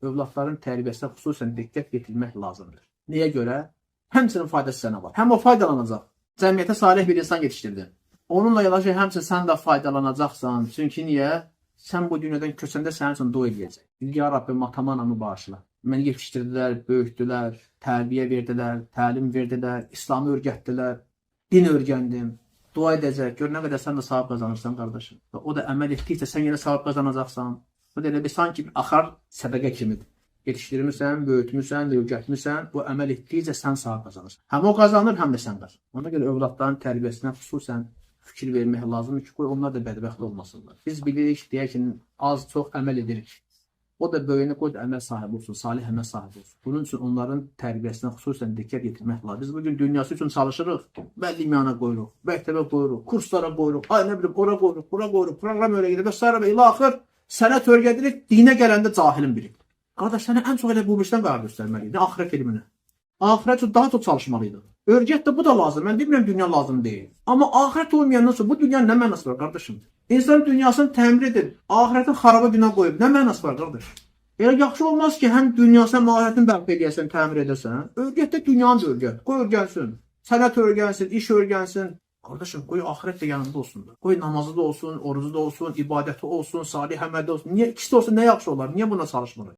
Övladların tərbiyəsinə xüsusən diqqət yetirmək lazımdır. Niyə görə? Həmçinin faydası sənə var. Həm o faydalanacaq. Cəmiyyətə salih bir insan yetişdirdin. Onunla yanaşı həmçinin sən də faydalanacaqsan. Çünki niyə? Sən bu dünyadan köçəndə sənin üçün dua eləyəcək. Ya Rabbim, atamı, anamı bağışla. Məni yetişdirdilər, böyütdülər, tərbiyə verdilər, təlim verdilər, İslamı öyrətdilər, din öyrəndim. Dua edəcək. Gör nə qədər sən də savab qazanırsan qardaşım. Və o da əməl etdikcə sən yenə savab qazanacaqsan. Bu da elə bir sanki bir axar sədaqə kimidir. Yetişdirmisən, böyütmüsən, öyrətmisən, bu əməl etdikcə sən savab qazanırsan. Həm o qazanır, həm də sən qazanırsan. Ona görə övladların tərbiyəsinə xüsusən fikir vermək lazımdır ki, qoy onlar da bədbəxt olmasınlar. Biz bilirik, deyək ki, az çox əməl edirik. O da böyüyünə qoy da əməl sahibi olsun, salih əməl sahibi olsun. Bunun üçün onların tərbiyəsinə xüsusən diqqət yetirmək lazımdır. Biz bugün dünyası üçün çalışırıq, bəlli imana qoyuruq, məktəbə qoyuruq, kurslara qoyuruq, ay nə bilim ora qoyuruq, bura qoyuruq, proqram öyrədirik və sairə və ilaxır. Sənət öyrədirik, dinə gələndə cahilin biri. Qardaş, sənə ən çox elə bu birisindən qərar göstərməliydin, axirət elminə. Axirət üçün daha çox çalışmalıydın. Öyrət də bu da lazım. Mən demirəm dünya lazım deyil. Amma axirət olmayandan sonra bu dünyanın nə mənası var qardaşım? İnsan dünyasını təmir edib, axirətin xaraba günə qoyub, nə mənası var qardaş? Elə yaxşı olmaz ki, həm dünyasını, həm axirətini bərpa eləyəsən, təmir edəsən. Öyrət də dünyanı da öyrət. Qoy öyrənsin. Sənət öyrənsin, iş öyrənsin. Qardaşım, qoy axirət də yanında olsun da. Qoy namazı da olsun, orucu da olsun, ibadəti olsun, salih əməli də olsun. Niyə ikisi də olsa nə yaxşı olar? Niyə buna çalışmırıq?